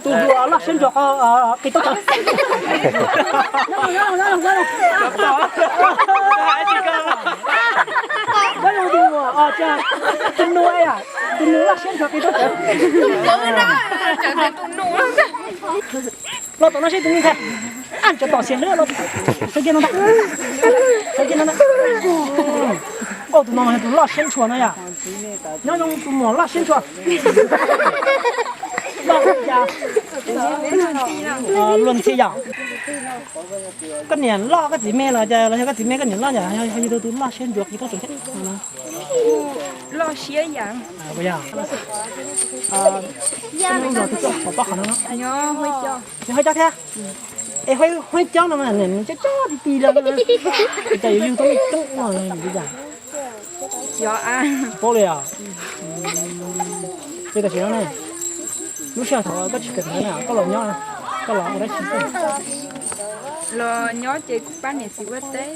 Tus loj siab ntsuag qi tub tawv. Tus nus, tus nus loj siab ntsuag qi tub tawv. Los tom no seb tus nus ntag. Ab, tseem tom xiam hlwb los. Sawv kiag no ntag. Sawv kiag no ntag. Au, tus no mas yog tus loj siab ntshua no yom. Nyob zoo tus muam loj siab ntshua. Loj cas? Luag ntxhi yom. Koj niam loj koj txiv me los cas los yog koj txiv me koj niam loj yom, yog yus tus loj siab ntshua qi tub tawv thiab. Loj siab yam. Yog tus tuaj pom pob qhov no. Nyob Huab Coob thiab. Es Huab Coob no mas nws coob coob ti ti lawm. Cas yuav yug tau nej coob ua li cas? Tsis paub li os. Ces tam sim no ne, lub sij hawm thaum koj tsis kawm ntawv na koj los nyob, koj los ua dab tsi xwb? Los nyob ces pab niam txiv ua teb.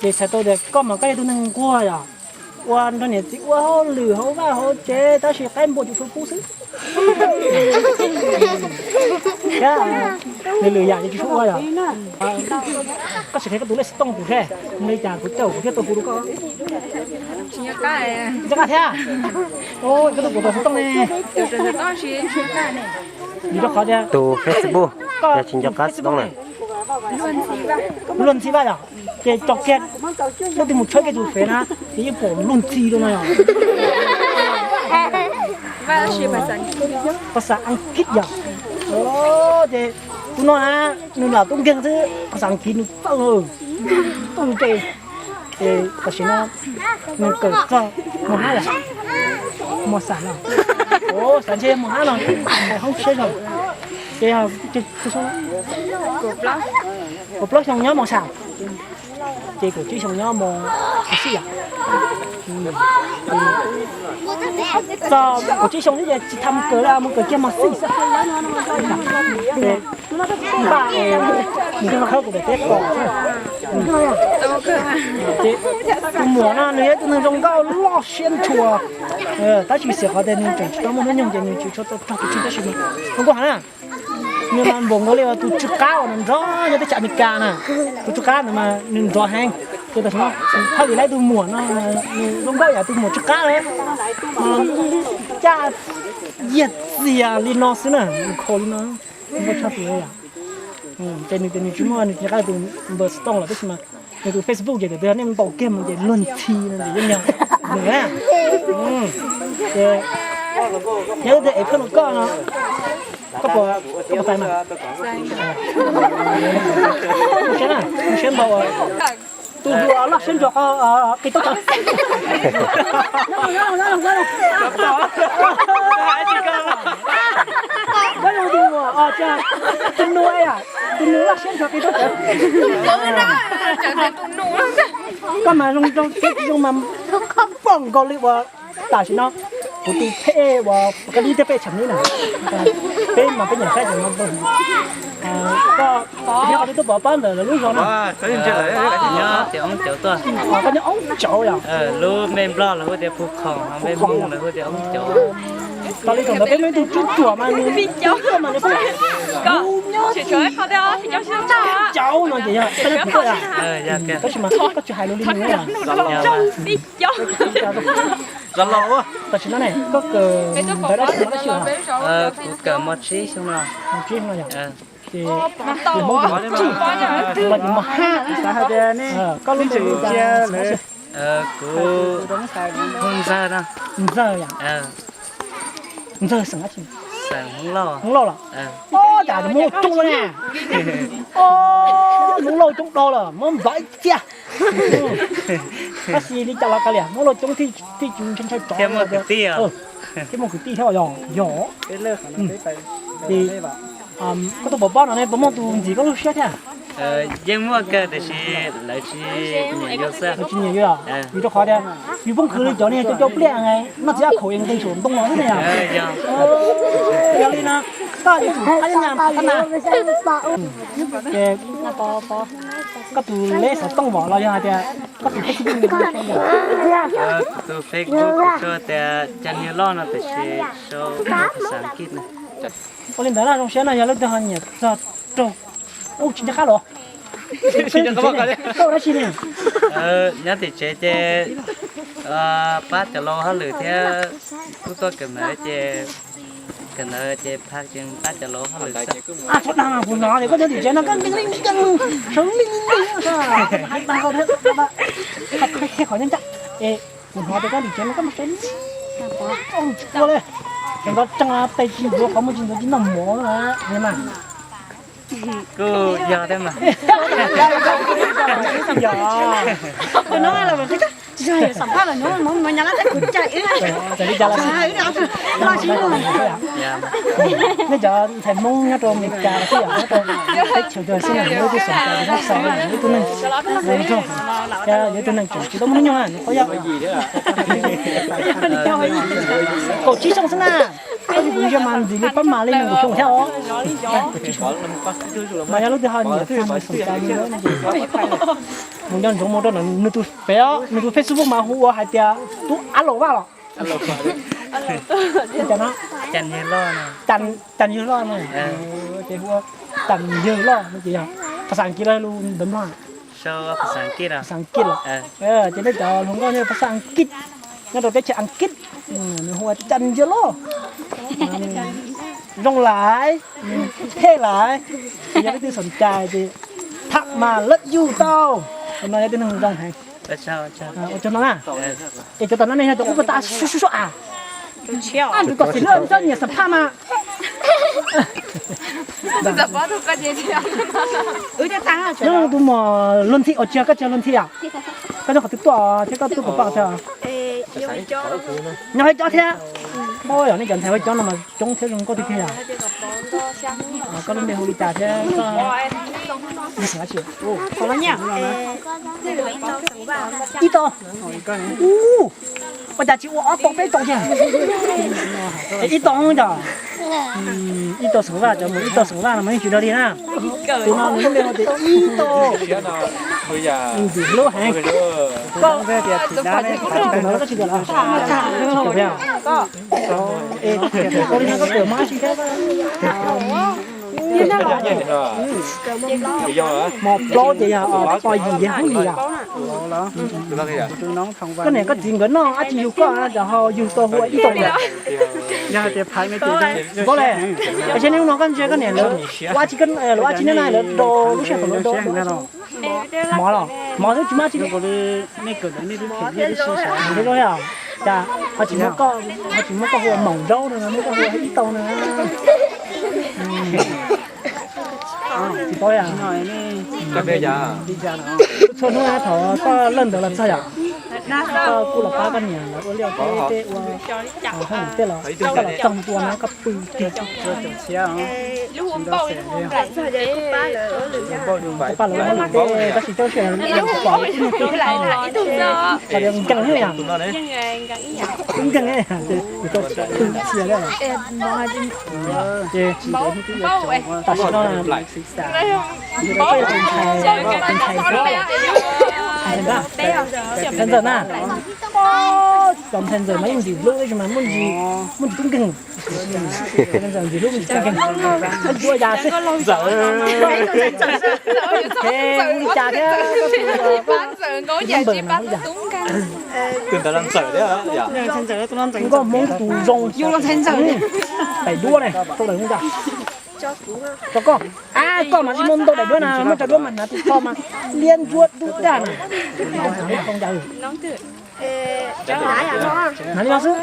Ces txhais tau tias koj mas koj yog tus neeg nquag yom, ua nrog niam txiv ua hauj lwm hauv vaj hauv tsev tab sis qaib npua tsis tshua pub xwb. Thiab lwm lwm yam ces tsis tshua ua yom. Koj sim qhia koj tus lej xov tooj kuv seb, nws li cas kuv caum kuv thiaj tau hu rau koj. Tsis nco qab thiab. Koj tus kuv tus xov tooj ne? Vim rau qhov tias tus Facebook yog tsis nco qab xov tooj na. Luag ntxhi vaj yom, ces tso kiag, leej twg mus tshawb kiag tus fev na, ces yeej pom luag ntxhi rau no yom. Phas xas Askiv yom. Ces tus no na, nws lam tub nkeeg xwb, phas xas Askiv nws txawj, txawj ces, ces tam sim no nws kawm txog mos hab yom, mos xam no, xav ntshe mos hab no, hoob siab zog, ces kaum plaub xyoo nyob mos xam, ces kaum tsib xyoo nyob mos xij yom. Txog kaum tsib xyoo xwb ces tsis tham kawm li, mus kawm kiag mos xij xwb. Npaj mus khawb kuv daim teb qos. Ces tus muam no nws yog tus neeg zoo nkauj loj siab ntshua, tab sis xyov qhov tias nws tseem tsis tau muaj hnub nyoog ces nws tsis tshua tau raug tus tswv tab sis mas zoo nkauj heev na. Nws mas npaum nkaus li tus tsw qab uas nrov nrov nyob teb chaws Amelikas na. Tus tsw qab ntawd mas nws nrov heev. Ces tam sim no haj li lawv tus muam no nws zoo nkauj yam tus muam tsw qab lawm, caj yiag txias li no xwb na, nws khaus li no, zoo nkauj tshaj plaws yom. Ces nws tias nws tsis muaj, nws tsis nqa tus npawb xov tooj los tab sis mas nws tus Facebook ces tias nej ntaus kiag mus ces luag ntxhi no ces yeej yog nws na. Ces yog tias es phaj no koj no, koj puas, koj puas txais mas? Siab na, siab npaum tus hluas loj siab ntsuag qi tub tawv. Tus nus, tus nus loj siab ntsuag qi tub tawv. Koj mas zoo zoo tsis zoo mas pom nkaus li uas tam sim no kuv tus phej uas koj nib thiab peb tsam nib na, peb mas peb nyiam saib cov no. Koj nyob qhov twg tuaj pov pob ntawm lawv lub zos no? Koj nyob Oob Cauv yom? Lub me Nplog lawv hu tias Phu Khoom, me Hmoob lawv hu tias Oob Cauv. Tau li thaum ntawd peb muaj ib tug tswb ruam mas nws, tswb ruam mas nws pheej hu nyob Oob Cauv no ces yog peb lub kuv tuaj yom. Tab sis mas koj tsis hais lus li nws. Tam sim no ne koj kawm ntawv dab tsi dab tsi? Kuv kawm mos tsib xyoo no. Mos tsib xyoo no yom? Ces Hmoob tus mos tsib, los ces mos hab. Koj lub npe li cas? Kuv hu Ntxawg no. Ntxawg yom? Ntxawg xeem dab tsi? Xeem Hmoob Lauj. Hmoob Lauj los? Ob, cas Hmoob Lauj coob na. Hmoob Lauj coob dhau lawm, muab npam ib txhia. Tab sis li cas los kav liam, Hmoob Lauj coob thiaj tsis ntshai tsov. Thiab muaj kwv tij thiab yog. Koj tuaj pov pob no ne puas muaj tus ntxim koj lub siab thiab? Yeej muaj kawg tiam sis lawv tsis nyiam yus xwb. Lawv tsis nyiam yus los? Vim rau qhov tias yus poob khwv li cov niag cau cau pliaj noj txiv ab khaum es nqis saum ntoo los xwb ne yom. Yog li no koj yuav tsum qab nyab nyas qhov qab na. Ces koj tus lej xov tooj vim los yog hais tias koj tus Facebook? Kuv tus Facebook kuv sau tias Cam Niag Loj no tiam sis sau phas xas Askiv na. Ua li ntawd no zoo siab no yog leej twg ho nyiam txog raug. Ub, tsis nco qab los. Koj dab tsi ne? Nyob tim tsev ces pab cov laus hauj lwm thiab kuj tuaj kawm ntawv ces kawm ntawv ces pab ces pab cov laus hauj lwm xwb. Txhob dag kuv hnov tias koj nyob tim tsev no koj nkees li nkees, sawv li li nkees, hais tag qhov ncaj. Es kuv hnov tias koj tim tsev no koj mas sawv li tsis ua li, tseem nto tsees tes tsis ntxuav qhov muag tsis ntxuav tsis noj mov na. Kuj yog thiab mas. Yog, tus no los xam phaj los no no nyab lab teb kuv cai wb. Los si los. Nej cov ntxhais Hmoob nyob rau Amelikas los xij yom, nyob rau teb chaws rau xij yom, yog leej twg xav cai nyob xaus yog ib tug neeg zoo thiab yog ib tug neeg tseem tsis tau muaj hnub nyoog na, nws qhov yog kaum tsib xyoo xwb na. Tab sis kuv ntsia mas ntxim li pab mas li nees nkaum xyoo thiab os. Mas yog leej twg ho nyiam txog mus xaus cai li mus nco ntsoov mus rau nws tus fev, nws tus Facebook mas hu ua hais tias tub Ab Laus Vaj los. Cas Yawg Loj no, ces hu ua Cas Yawg Loj no ces yog phas xas As kiv los lus ntawv Nplog, phas xas As kiv los. Ces nej cov hluas nkauj nyob phas xas As kiv, nyob rau teb chaws As kiv, nws hu ua Cas Yawg Loj, zoo laiv, thej laiv, yog leej twg xav cai ces tham mas lawm yus tau. Tus no yog tib neeg zoo heev. Ua tsaug no na. Es cov tom no ne yog cov kuj pag tas su su su a. Tus tom xim lwj txhob nyiam xam phaj mas. Nyob tus muam luag ntxhi os, tsis yog koj tsis yog luag ntxhi os. Koj nyob qhov twg tuaj thiab koj tuaj puas pom thiab? Nyob Huab Coob thiab. Yog nej cov ntxhais Huab Coob no mas coob thiab zoo nkauj tiag tiag yom. Koj lub npe hu li cas thiab koj? Ib tau. Ua cas tsis ua ob tau peb tau thiab? Ib tau yom. Ib tau Xeem Vaj, cov mus ib tau Xeem Vaj no mas yeej tsis dag li na. Tus no nws lub npe hu tias Ib Tau. Ntxim hlub heev. Koj tsis kawm ntawv los koj tsis kawm los? Ua li no koj kawm mob tsis thiab? Hmo plaub ces yog pos yim yog hnub yim yom. Koj niam koj txiv nkawd noj dab tsi yug koj no ces ho yug tau hu ua Ib Tau? Yog hais tias phais me ces paub le. Tab sis nej hnub no koj ntsia koj niam lawv ua dab tsi, lawv ua dab tsi nyob na, lawv do lub sij hawm lawv do mov los? Mov xwb tsis muaj dab tsi li. Cas ho tsis muab koj, ho tsis muab koj hu ua Maum Zaub no, muab koj hu ua Ib Tau no? Tsis paub yom. Txhua hnub thaum koj lawj ntawd los txog yom, koj kuj los pab koj niam lawv ua liaj ua teb, ua hauj lwm tej los koj los txog ntua no koj pw kiag. Koj pab lawv ua hauj lwm tej tab sis koj siab pom ib tug hais tias nkees yom. Nkees, ces kuv tau pw txhia thiab. Ces tam sim no koj yog tus ntxhais, tus ntxhais ntxawm, ntxhais ntxawm na. Cov ntxhais ntxawm mas yeej ntxim hlub tab sis mas muaj ntsis, muaj ntsis tub nkeeg. Ntxawm ntxim hlub muaj ntsis tub nkeeg. Ntxuav yam xwb. Ces ua li cas thiab koj tus number na, ua li cas? Nkauj Hmoob tus zoo. Daim duab ne, tau daim duab. Rau koj. Koj mas tsis muaj ntau daim duab na, muaj cov duab mas hnav tus kho mas liab ntsuab dub daj na. Hnav li no xwb.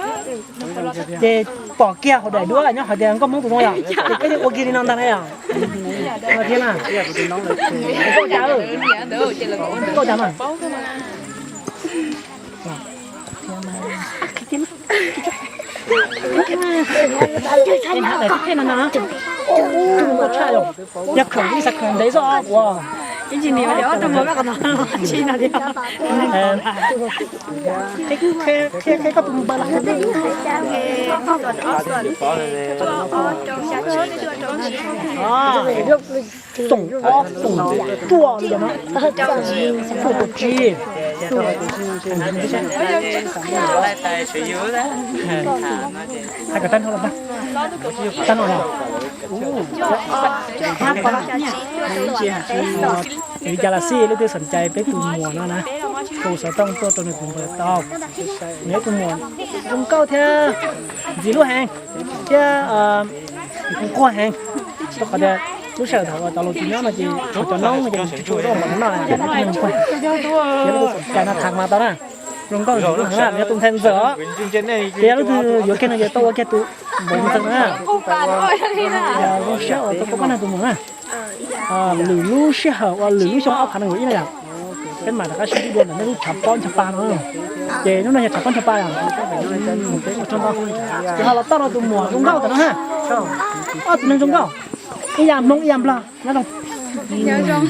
Ces pom kiag hauv daim duab nyob hais tias Nkauj Hmoob tus zoo yom, ces peb ua kiag li no ntag na yom. Thiab na. Koj cas na. Yog khoom ib xav khoom ntev zoj ua. Qhia koj tus npawb los. Xoom ob xoom cuaj li no. Cuaj caum tsib. Hais kom tag nrho los tag. Tag nrho los. Vim li cas los xij leej twg xoom cai peb tus muam no na, hu xov tooj tuaj rau nws tus npawb tau. Nws yog tus muam zoo nkauj thiab ntxim hlub heev thiab quaj heev. Rau qhov tias lub sij hawm thaum uas cov laus tsis nyob no ces cov noob no ces tsis tshua noj, ces leej twg xoom cai no tham mas tau na. Zoo nkauj ntxim hlub heev na, nws yog tus ntxhais ntxawm os. Ces yog leej twg yuav kiag no ces tau ua kiag tus npawb ntxeeg na. Zoo siab uas tau pom koj nrog tus muam na. Lwm lub sij hawm uas lwm lub xyoo ob phav nees nkaum ib no yom, peb mam rov qab sib ntsib dua ntawm nej lub tshav pob ncho pa no. Ces hnub no yog tshav pob ncho pa yom. Ua tsaug ntau. Ces ho los txog rau tus muam zoo nkauj tam no ha. Ob tug neeg zoo nkauj, ib yam Hmoob ib yam Nplog, nyob zoo.